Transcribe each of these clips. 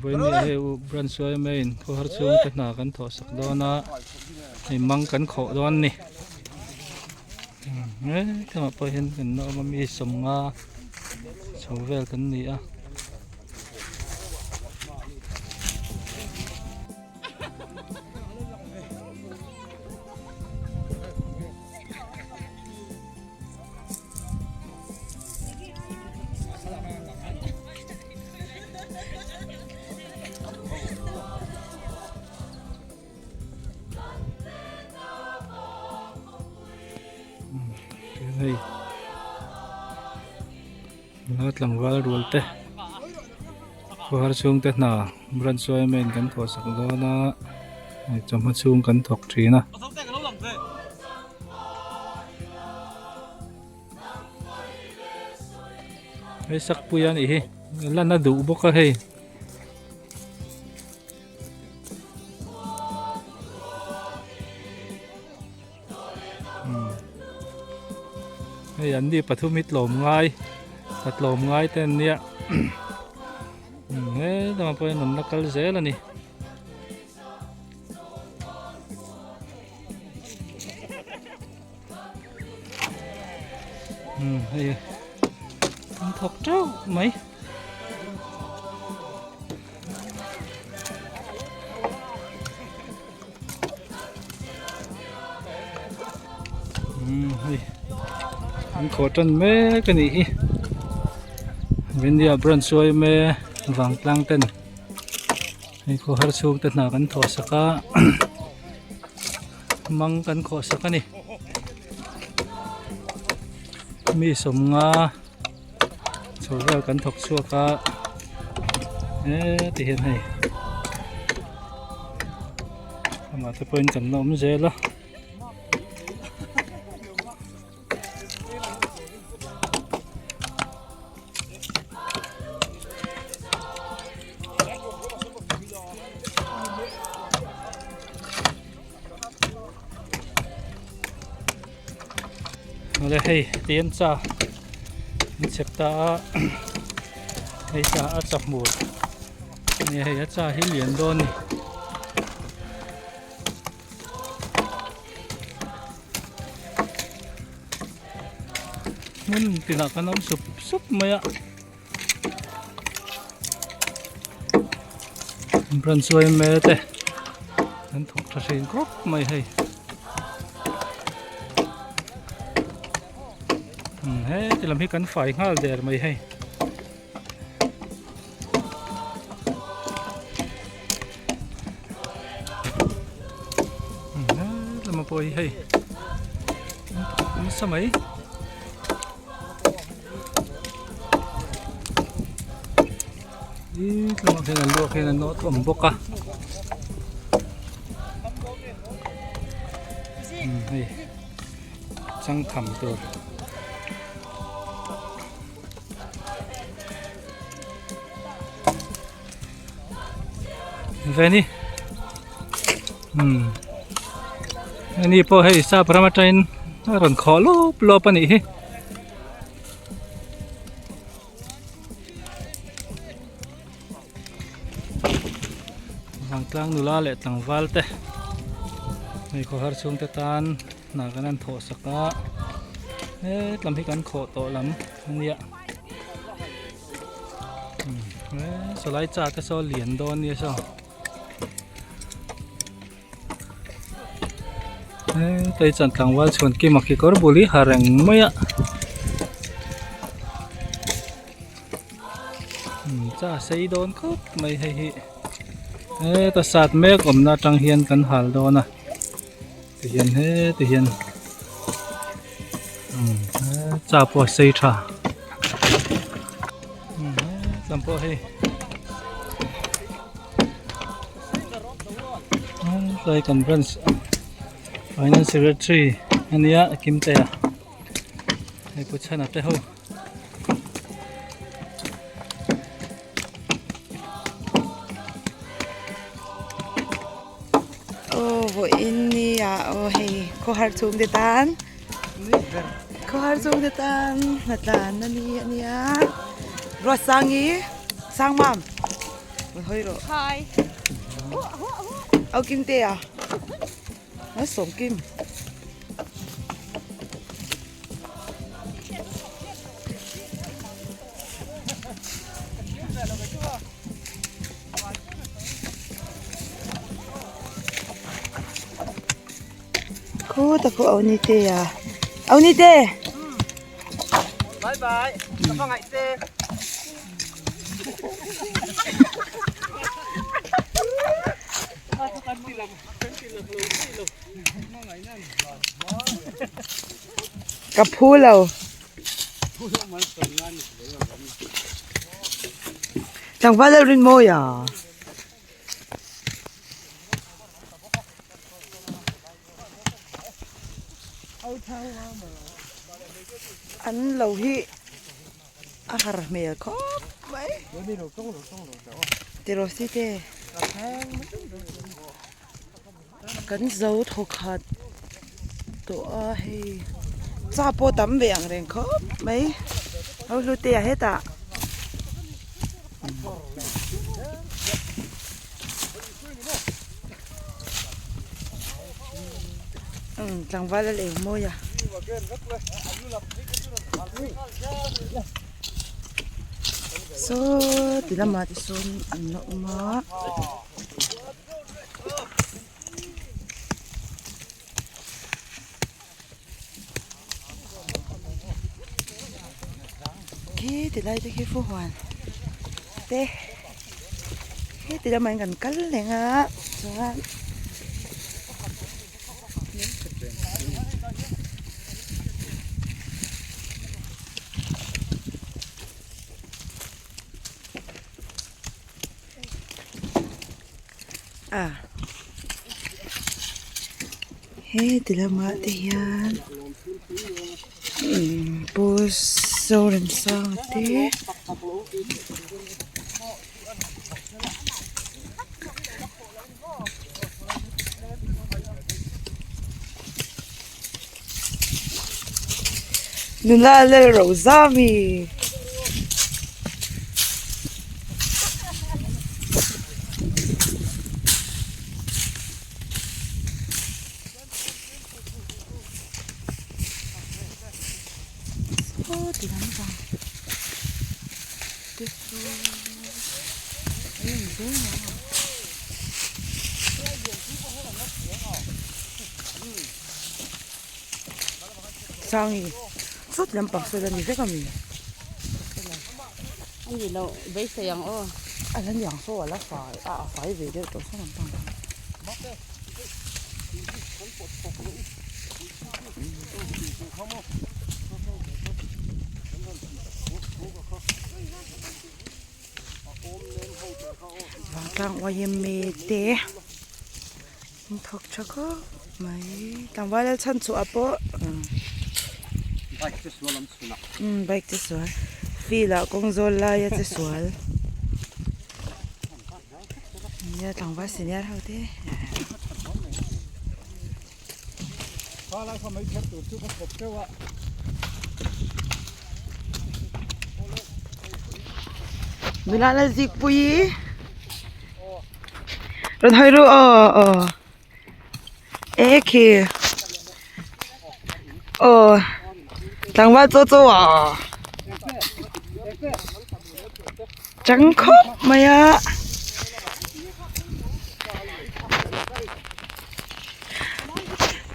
Vawiin hei u branch yma in khawhar chhungte hna kan thawh sak dawn a hei mang kan khawh dawn a ni hetlangah pawh hian kan la awm a mi sawmnga chho vel kan ni a. Hei nula tlangval rual te khawhar chhungte hna branch yma in kan thawh sak dawn a hei chawhma chhung kan thawk thin a. Hei sakpui a nih hi lan a duh bawk a hei. Hei an ni pathum hi tlawm ngai a tlawm ngai te an nia he lamah pawh hian an la kal zel a ni. Hei an thawk teuh mai. Hei an khawh tan mek a nih hi India branch yma vangtlang ten hei khawhar chhung te hna kan thawh sak a mang kan khawh sak a ni mi sawmnga. Chho vel kan thawk chhuak a heti hian hei amah te pawhin kan la awm zel a. Awle hei tian cha an chhep ta a hei cha a cha hmur nia hei a cha hi lian dawn a ni. Hmun tinah kan awm sup sup mai a branch yma te an thawk tha thin khawp mai hei. Heti lam hi kan fai nghal der mai hei. He lama pawh hi hei nasa mai. Ih tlangah khian an luak hian an nawt awm bawk a. Hei changkham tur. Veni umm heni pawh hei sap ram atangin a rawn khawh lawp lawp a nih hi. Vangtlang nula leh tlangval te hei khawhar chhungte tan hna kan han thawh sak a hetlam hi kan khawh tawh lam a nia sawlai cha te saw lian dawn nia saw hei chuan tlangval chhuan kima kekawr bul hi ha reng mai a. Cha sei dawn khawp mai hei hi heta sat mek awmna atang hian kan hal dawn a tihian heti hian cha pawh a sei tha hetlam pawh hei tlai conference finance secretary ania Kimtea hei pu Chhana te ho. Aw vawiin ni ah aw hei khawhar chhung te tan khawhar chhung te tan hnatlan a ni a nia Ruatsangi Sangmam. Rawn hawi rawh. Au Kim te a. Nó sawm Kim. Khuta khu au ni te a. Au ni te. Bye bye. Ka hmangaih che. Ka phu lo. Tlangval deuh rin mawi a. An lo hi a har hmel khawp mai. Tiraw si te. Kan zo thawkhat tawh a hei cha pawh tam ve ang reng khawp mai ho hlute ah hetah. Tlangval a leng mawi a. Saw ti lamah te sawn an la awm a. Khi ti lai te khi fu huan te khi ti lamah hian kan kal reng a chuan a heti lamah te hian imm pu Zoremsanga te nula Lalrozami. Saw ti lampang te chu an in zui mai a Sangi sawt lampang sawi la ni vek a mi A ni loh beisei ang aw. A la ni ang saw a la fai a a fai ve deuh tawh saw lampang. Vangtlang yma te an thawk tha khawp mai tlangval lal chhan chhuah pawh bike che sual field ah kawng zawl laia che sual. Nia tlangval senior ho te. Nula la zik pui rawn hawi ru aw aw e khi aw tlangval chaw chaw ah. Chang khawp mai a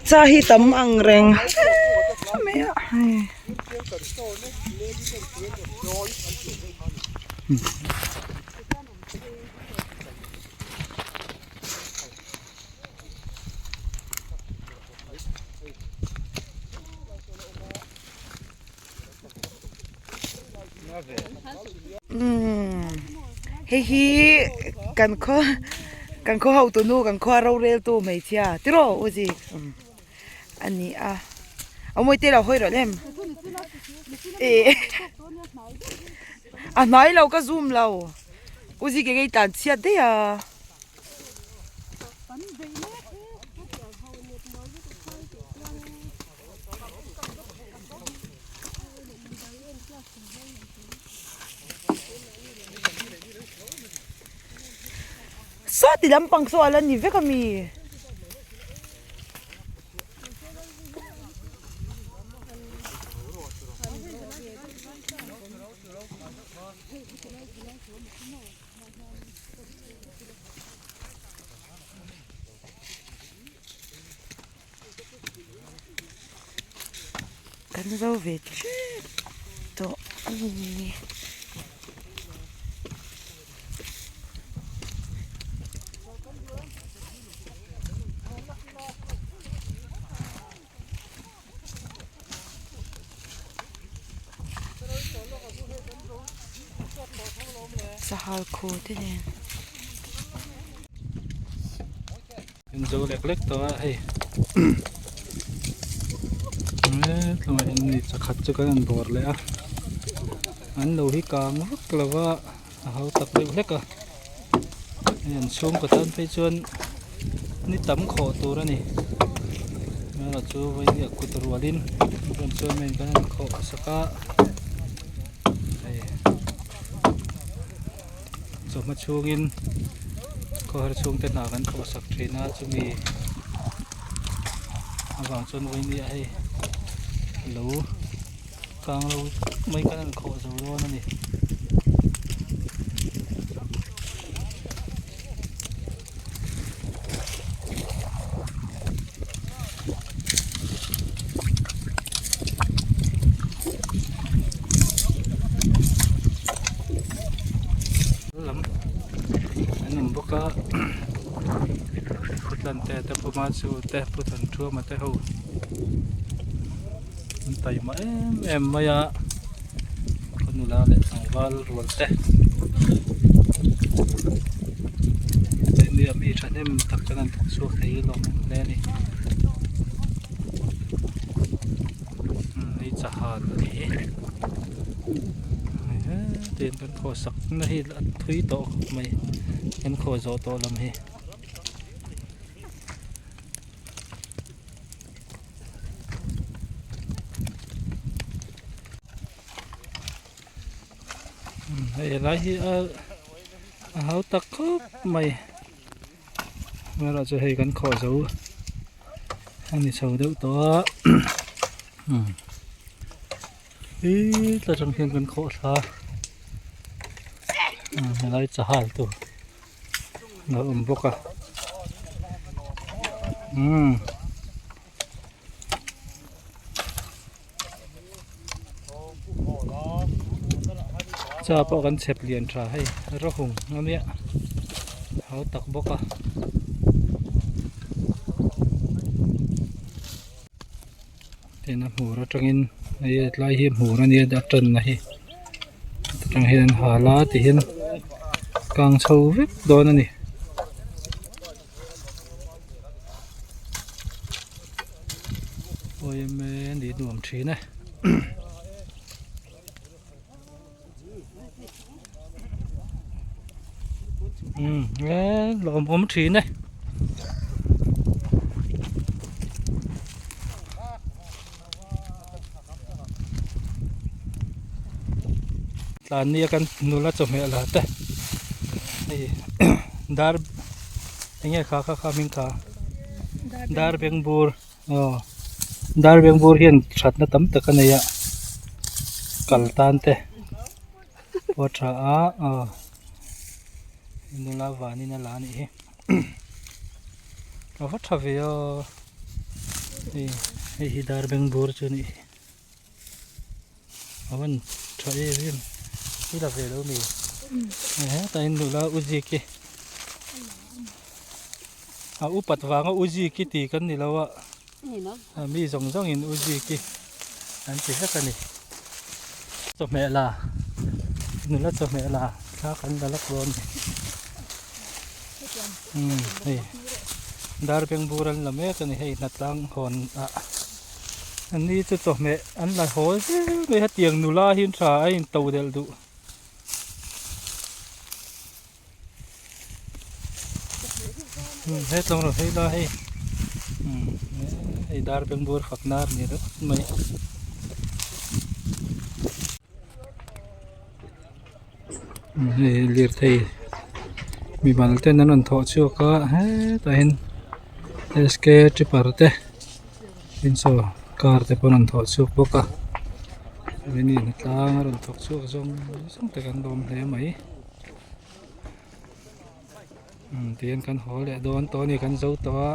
cha hi tam ang reng hle mai a hei. Umm hei hi kan khaw kan khaw hotu nu kan khua rorel tu hmeichhia tiraw u zik a ni a a mawi te lo hawi rawh lem eh a hnai lo ka zoom lo u zik enge i tlan chhiat daih a. Saw ti lampang saw a la ni vek ami. Kan zo ve tep tawh a ni. Sahal khaw te nen. Kan zo lek lek tawh a hei tlawmah hian ni chakhat chu kan han bawr leh a an lo hi kang vak lo va a hau tak deuh hlek a hei an chhungkaw tan phei chuan ni tam khawh tur a ni amaherawh chu vawiin kut rualin rawn chuan main kan han khawh sak a hei. Chawhma chhungin khawhar chhungte hna kan thawh sak thin a chumi avang chuan vawinia hei lo kang lo mai kan han khawh zo dawn a ni. Lam an awm bawk a khutlan te te puma chu te pu than thuama te ho an taima em em mai a khaw nula leh tlangval rual te mi thahnem tak chuan an thawk chhuak thei hlawm hle a ni hei chahal a ni hetiang kan khaw sak na hi a thui tawh khawp mai kan khaw zawh tawh lam hi. Hei helai hi a a hau tak khawp mai amaherawh chu hei kan khawh zo a ni chho deuh tawh a he tla tang hian kan khawh thla a helai chahal tur a awm bawk a umm. Cha pawh kan chhep lian tha hei rawhung a nia hau tak bawk a. Tin a hmur atangin hei tlai hi hmur a nia a tanna hi atang hian an hal a tihian kang chho vek dawn a ni. Awm e ni nuam thin e. Um e lawm awm thin e. Tlan nia kan nula chawhmeh la te hei dar enge kha kha kha hming kha dar beng bur aw dar beng bur hian thatna tam tak a nei a kal tan te pawh a tha a aw nula vanin a la a nih hi. A va tha ve aw hei hei hi dar beng bur chu a nih hi a van tha em em i la ve lo mi hetah hian nula u ziki a upat vanga u ziki tih kan ni lo a mi zawng zawng in u ziki an ti vek a ni chawhmeh la nula chawhmeh la thla kan la lawk dawn a ni. Umm hei dar beng bur an la mek a ni hei hnatlang hawn ah an ni chu chawhmeh an la haw zel mai hetiang nula hi an tha a in to delh duh. Umm hetlawng rawh phei la hei umm hei dar beng bur fak nar ni ringawt mai. Hei lirthei. Mimal ten an rawn thawh chhuak a hetah hian sk tripper te tin saw car te pawh an rawn thawh chhuak bawk a chuan in tlang a rawn thawk chhuak zawng zawng te kan lawm hle mai umm tihian kan haw leh dawn tawh a ni kan zo tawh a.